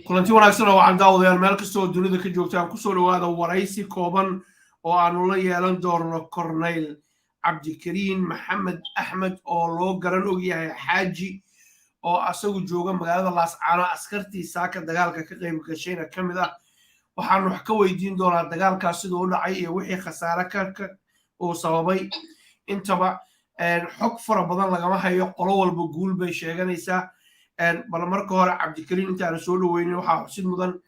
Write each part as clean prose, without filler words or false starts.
Kulanti wanaagsan oo wacan, daawadayaal, meel kasta oo dunida ka joogtaan, kusoo dhawaada waraysi kooban oo aanu la yeelan doonno Corneyl Cabdikariin Maxamed Axmed, oo loo garan ogyahay Xaaji, oo asagu jooga magaalada Laascaano, askartii saaka dagaalka ka qayb gashayna ka mid ah. Waxaanu wax ka weydiin doonaa dagaalkaas siduu u dhacay iyo wixii khasaare ka uu sababay intaba. Xog fara badan lagama hayo, qolo walba guul bay sheeganaysaa. Bal marka hore, Cabdikariin intaanu soo dhoweynin, waxaa xusid mudan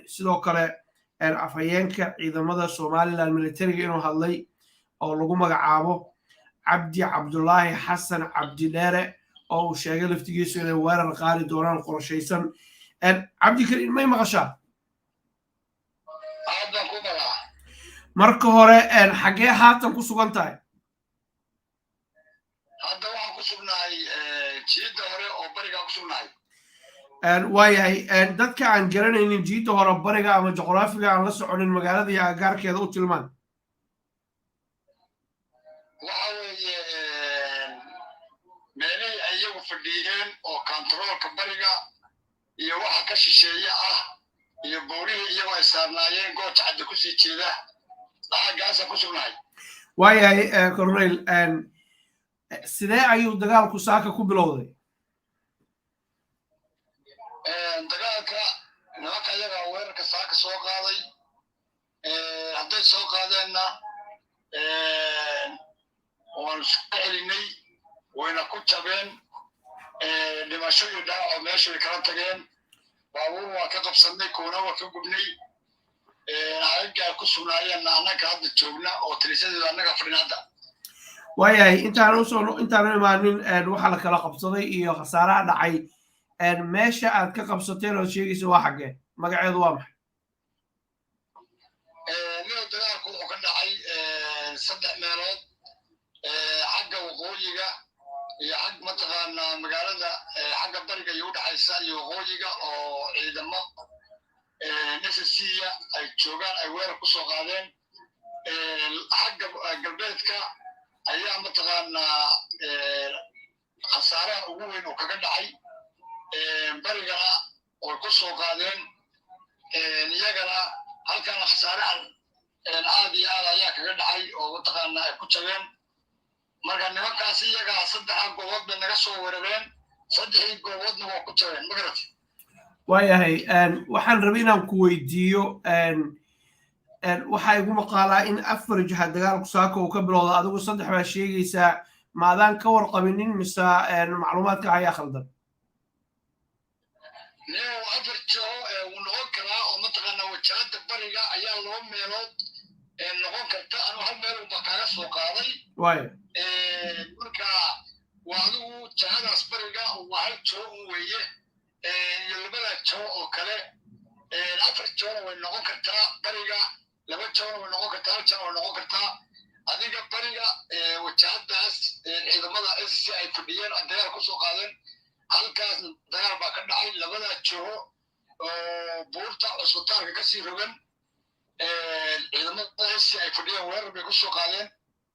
sidoo kale afhayeenka ciidamada Somaliland militariga inuu hadlay, oo lagu magacaabo Cabdi Cabdulaahi Xasan Cabdi Dheere, oo uu sheegay laftigiisu inay weerar qaadi doonaan qorshaysan. Cabdikariin, may maqashaa? Marka hore, xaggee haatan ku sugan tahay? Hadda waxaan ku sugnahay jiidda hore oo barigaa ku sugnahay. Waayahay, dadka aan garanaynin jiidda hore bariga ama juqraafiga aan la soconin, magaalada iyo agagaarkeeda u tilmaan. Waxa weeye meelihii ay iyagu fadhiiyeen oo kontaroolka bariga iyo waxa ka shisheeye ah iyo boorihii iyagu ay saarnaayeen, gooja cadda kusii jeeda, aagaasaan ku sugnahay. Waayahay, Corneyl, sidee ayuu dagaalku saaka ku bilowday? Dagaalka nimanka iyagaa weerarka saaka soo qaaday. Hadday soo qaadeenna waanu iska celinay, wayna ku jabeen. Dhimasho iyo dhaawaco meesha way kala tageen. Baabuur waa ka qabsannay, kuuna waa ka gubnay. Aaggaa ku sugnaayeenna annaga hadda joogna oo talisadeedu annaga fadhin hadda. Waayahay, intaan usoo intaanu imaanin waxa la kala qabsaday iyo khasaaraha dhacay, meesha aad ka qabsateen ood sheegaysa waa xaggee? Magaceedu waa maxay? Nio, dagaalku wuxuu ka dhacay saddex meelood: xagga waqooyiga iyo xag mataqaanaa magaalada xagga bariga iyo udhexaysa iyo waqooyiga, oo ciidamo SSC-ya ay joogaan ay weerar ku soo qaadeen. Xagga galbeedka ayaa mataqaanaa khasaaraha ugu weyn oo kaga dhacay. Barigana way ku soo qaadeen iyagana, halkaana khasaarahan aad iyo aad ayaa kaga dhacay oo mataqaanaa ay ku jabeen. Marka nimankaas iyagaa saddexa goobood bay naga soo weerareen, saddexdii gooboodna waa ku jabeen, magarata? Waayahay, waxaan rabay inaan ku weydiiyo, waxaa igu maqaalaa in afar jiha dagaalku saaka uu ka bilowda, adigu saddex baa sheegaysaa. Maadaan ka warqabinin mise macluumaadka ayaa khaldan? Nio, afar jiho wuu noqon karaa, oo mataqaanaa wajahada bariga ayaa laba meelood noqon karta. Anu hal meel unba kaaga soo qaaday. Waaya. Marka waa adigu jahadaas bariga waa hal jiho un weeye iyo labada jiho oo kale. Afar jihona way noqon kartaa bariga, laba jihona way noqon kartaa, hal jihona way noqon kartaa. Adiga bariga wajahadaas ciidamada SC ay fadhiyeen dagaal kusoo qaadeen, halkaas dagaal baa ka dhacay. Labada jiho oo buurta cusbitaalka kasii rogan ciidamada SC ay fadhiyeen weerar bay kusoo qaadeen,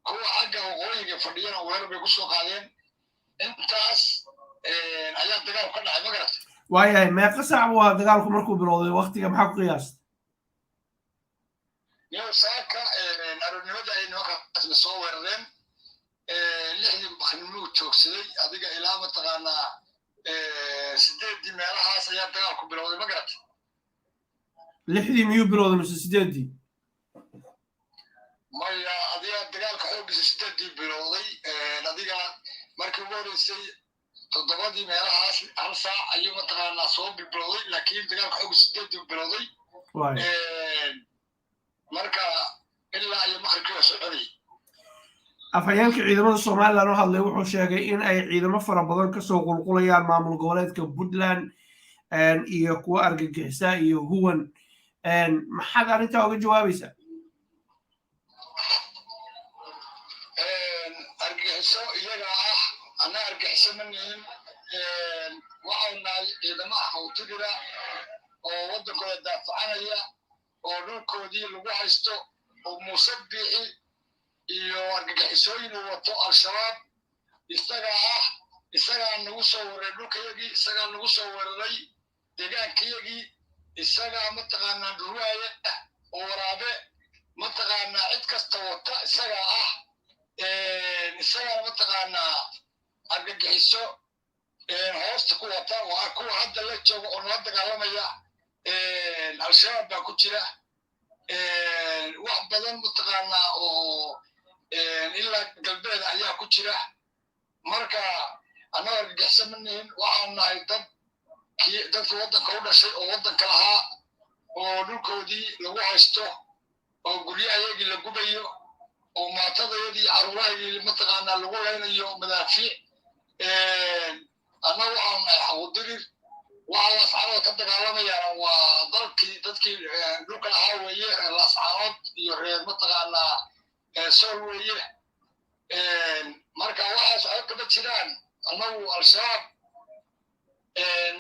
kuwa xagga waqooyiga fadhiyana weerar bay kusoo qaadeen. Intaas ayaa dagaal ka dhacay, ma garat? Waayahay, meeqa saac waa dagaalku markuu bilowday? Waktiga maxaa ku qiyaasta? Nio, saaka aroornimada ay nimankaasna soo weerareen, 6dii maqribnimuu joogsaday. Adiga ilaa mataqaanaa 8dii meelahaas ayaa dagaalku bilowday, ma garat? 6dii miyuu bilowday mise 8dii? Maya, adiga dagaalka xooggiisa 8dii bilowday. Adiga markii ugu horeysay 7dii meelahaas, hal saac ayuu mataqaanaa soo bilowday, laakiin dagaalka xooggiisa 8dii bilowday. Marka ilaa iyo maqribkii waa soconayay. Afhayeenka ciidamada Somaliland u hadlay wuxuu sheegay in ay ciidamo fara badan kasoo qulqulayaan maamul goboleedka Puntland iyo kuwa argagixisa iyo huwan. Maxaad arrintaa uga jawaabaysaa? Argagixiso iyagaa ah, annaga argagixiso ma nihin. Waxau nahay ciidamaha hawtidira oo waddankooda daafacanaya oo dhulkoodii lagu haysto, oo Muuse Biixi iyo argagixisooyin uu wato, Al-Shabaab isagaa ah, isagaa nagu soo weeraray dhulkayagii, isagaa nagu soo weeraray. Deegaankayagii isagaa mataqaanaa dhurwaaya oo waraabe mataqaanaa cid kasta wata isagaa ah, isagaana mataqaanaa argagixiso hoosta ku wata. Waa kuwa hadda la jooga oo nala dagaalamaya. Al-Shabaab baa ku jira, wax badan mataqaanaa oo ilaa galbeed ayaa ku jira. Marka annaga argagixiso ma nihin. Waxaanu nahay dad dadkii waddanka u dhashay oo waddanka lahaa oo dhulkoodii lagu haysto oo guryahayagii la gubayo oo maatadayadii carruurahayagii mataqaanaa lagu laynayo madaafiic. Annaga waxaanu nahay xaqudirir. Waxa Laascaanood ka dagaalamayaana waa dalkii dadkii dhulka lahaa weeye, reer Laascaanood iyo reer mataqaanaa Sool weeye. Marka waxaas waxba kama jiraan. Annagu Al-Shabaab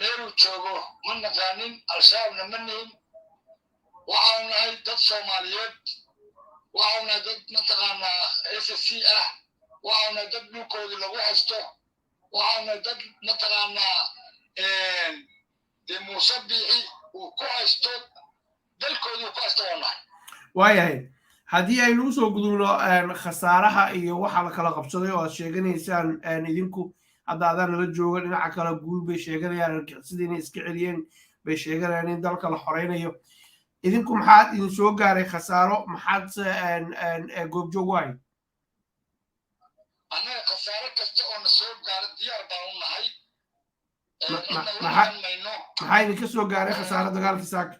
meeluu joogo ma naqaanin, Al-Shabaabna ma nihin. Waxaanu nahay dad Soomaaliyeed, waxaanu nahay dad mataqaanaa SSC ah, waxaanu nahay dad dhulkoodii lagu haysto, waxaanu nahay dad mataqaanaa dee Muuse Biixi uu ku haysto dalkoodii uu ku haysto waa nahay. Waayahay, haddii aynu usoo gudubno khasaaraha iyo waxa la kala qabsaday oo aad sheeganaysaan idinku, hadda adaa nala jooga, dhinaca kale guul bay sheeganayaan, argagixisadii inay iska celiyeen bay sheeganayaan, in dalka la xoreynayo. Idinku maxaad idin soo gaaray khasaaro? Maxaad goobjoog u ahayd? Annaga khasaaro kasta oo na soo gaara diyaar baan u nahay. Maxaa idinka soo gaaray khasaaro dagaalkii saaka?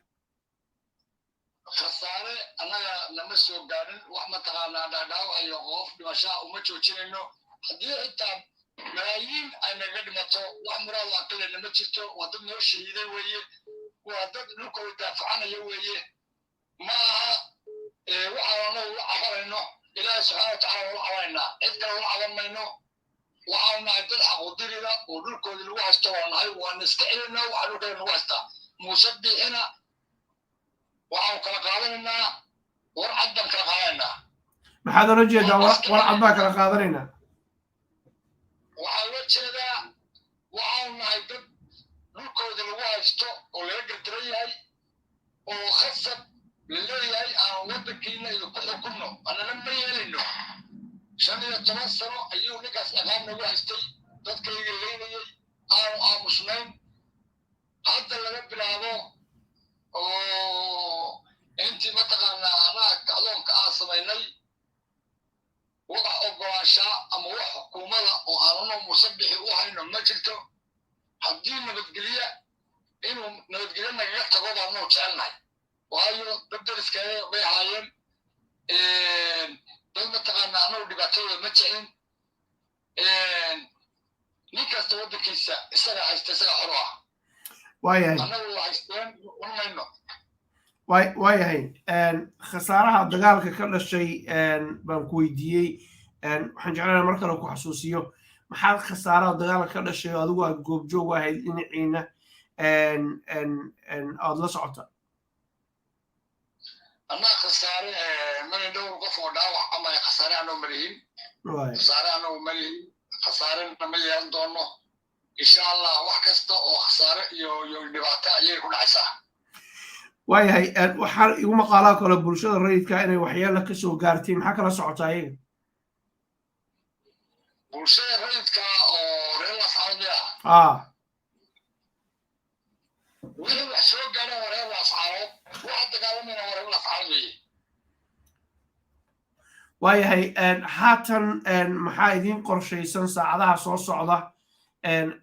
Khasaare annaga nama soo gaarin. Wax mataqaanaa dhaadhaawac iyo qof dhimashaa uma joojinayno. Haddii xitaa malaayiin ay naga dhimato, wax muraad aqalena ma jirto. Waa dad noo shahiiday weeye, waa dad dhulkooda daafacanaya weeye. Ma aha waxaan anagu la cabanayno. Ilaahay subxaana watacala wala cabanaynaa, cid kale wala caban mayno. Waxaanu nahay dad xaqudirida oo dhulkoodii lagu haysto waa nahay, waana iska celinaa waxa dhulkeeda lagu haystaa. Muuse Biixina waxaanu kala qaadanaynaa war cad baan kala qaadanaynaa. Maxaad ola jeedaa war cad baan kala qaadanaynaa? Waxaa loo jeedaa waxaanu nahay dad dhulkoodii lagu haysto oo laga gardaran yahay oo khasab laleeyahay aan waddankiina idinku xukunno. Annana ma yeelayno. 15 sano ayuu ninkaas ciqaab nagu haystay, dadkayga leynayay, aanu aamusnayn. Hadda laga bilaabo oo intii mataqaanaa annaga kacdoonka aan samaynay, wax ogolaanshaa ama wax xukuumada oo aanano Muuse Bixi u hayno ma jirto. Haddii nabadgelye inuu nabadgelye nagaga tago baanuu jecelnahay, waayo dad dariskae bay ahaayeen, dad mataqaanaa annagu dhibaatadooda ma jeclin. Nin kasta waddankiisa isaga haysta, isaga xoro ah. Waayahay. Annagu la haysteen un mayno. Waayahay, khasaaraha dagaalka ka dhashay baan ku weydiiyey. Waxaan jeclahay mar kale ku xasuusiyo, maxaad khasaaraha dagaalka ka dhashay oo adigu aad goobjoog u ahayd dhinaciina aad la socota? Annaga khasaare mali, dhowr qof oo dhaawac ama khasaare anoo malihin. Khasaare anoo malihin, khasaarena ma yeelan doono insha Allah. Wax kasta oo khasaare iyo dhibaato ayay ku dhacaysaa. Waayahay, waxaa igu maqaalaa kale bulshada rayidka inay waxyeelo ka soo gaartay. Maxaa kala socotaa iyaga? Bulshada rayidka oo reer Laascaanood ah, wixii wax soo gaadhaan waa reer Laascaanood, waxa dagaalamayna waa reer Laascaanood weeye. Waayahay, haatan maxaa idiin qorshaysan saacadaha soo socda?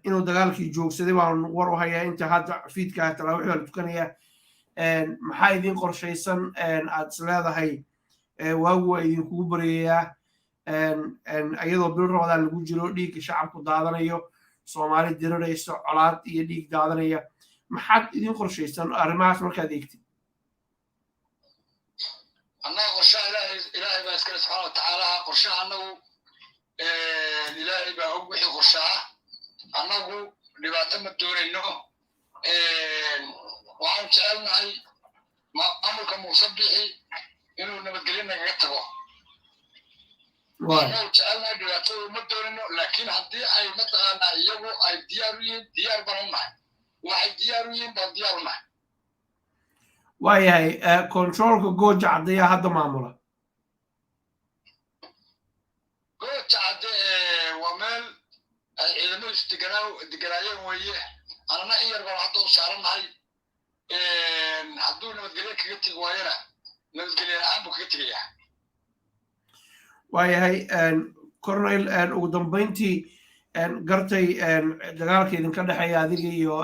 Inuu dagaalkii joogsaday baan war u hayaa. Inta hadda fiidka talaawixda la tukanaya, maxaa idiin qorshaysan aad is leedahay waagu waa idinkugu baryayaa, iyadoo bil Ramadaan lagu jiro, dhiigga shacabku daadanayo, Soomaali dirirayso, colaad iyo dhiig daadanaya? Maxaad idiin qorshaysan arrimahaas markaad eegtid? Annaga qorshaha Ilaahay baa iskale subxaana watacaala. Qorshaha annagu Ilaahay baa og wixii qorsha ah. Annagu dhibaato ma doonayno. Waxaan jecelnahay maamulka Muuse Bixi inuu nabadgelyo nagaga tago. Annagu jecelnahay, dhibaatada ma doonayno, laakiin haddii ay mataqaanaa iyagu ay diyaar u yihiin, diyaar baan u nahay. Waxay diyaar u yihiin baan diyaar u nahay. Waayahay, controlka Gooja Caddeyaa hadda maamula? Gooja Cadde waa meel ay ciidamadu isdeganaa deganaayeen weeye. Anana in yar baan hadda u saarannahay. Hadduu nabadgelyo kaga tegi waayana, nabadgelyo la-aan buu kaga tegayaa. Waayahay, cornel, ugu dambeyntii, gartay dagaalka idinka dhexeeya adiga iyo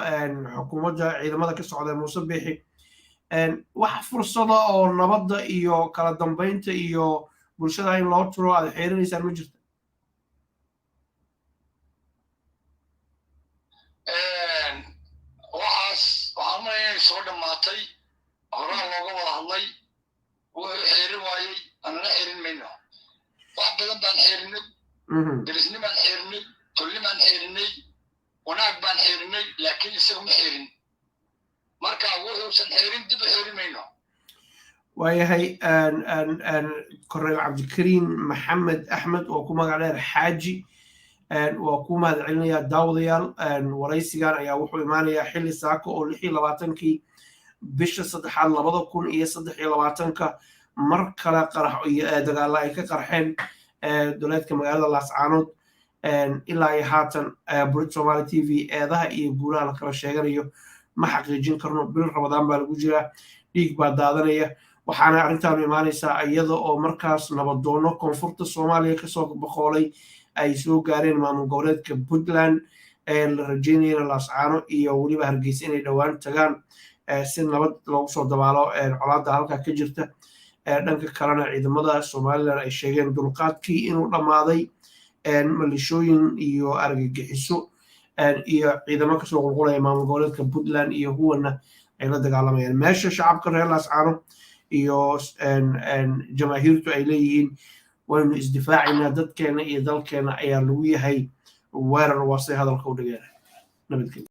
xukuumadda ciidamada ka socda Muuse Biixi, wax fursada oo nabadda iyo kala dambeynta iyo bulshada in loo turo aad xeerinaysaan ma jirta? Waxaas waxaan malaya inay soo dhammaatay, horaa looga wada hadlay. Wuxuu xeerin waayey, anana xeerin mayno. Wax badan baan xeerinay, derisnimaan xeerinay, tolnimaan xeerinay, wanaag baan xeerinay, laakiin isagu ma xeerin. Marka wuxuusan xeerin dib u xeerin mayno. Waayahay, korneyl Cabdikariim Maxamed Axmed oo ku magac dheer Xaaji, waa ku mahad celinayaa. Daawadayaal, waraysigan ayaa wuxuu imaanayaa xilli saako oo 26-kii bisha saddexaad 2023-ka mar kale qarax iyo dagaalla ay ka qarxeen duleedka magaalada Laascaanood. Ilaa iyo haatan Burid Somali TV eedaha iyo guulaha la kala sheeganayo ma xaqiijin karno. Bil Rabadaan baa lagu jiraa, dhiig baa daadanaya, waxaana arrintaanu imaanaysaa iyada oo markaas nabadoono koonfurta Soomaaliya kasoo boqoolay ay soo gaareen maamul goboleedka Puntland, la rajeynayana Laascaano iyo weliba Hargeysa inay dhowaan tagaan si nabad loogu soo dabaalo colaadda halkaa ka jirta. Dhanka kalena ciidamada Somalilan ay sheegeen dulqaadkii inuu dhammaaday, malishooyin iyo argagixiso iyo ciidamo kasoo qulqulaya maamul goboleedka Puntland iyo huwana ay la dagaalamayaan, meesha shacabka reer Laascaano iyo jamaahiirtu ay leeyihiin waynu isdifaacaynaa, dadkeena iyo dalkeena ayaa lagu yahay weerar. Waa say hadalka u dhigeen. Nabadgelyo.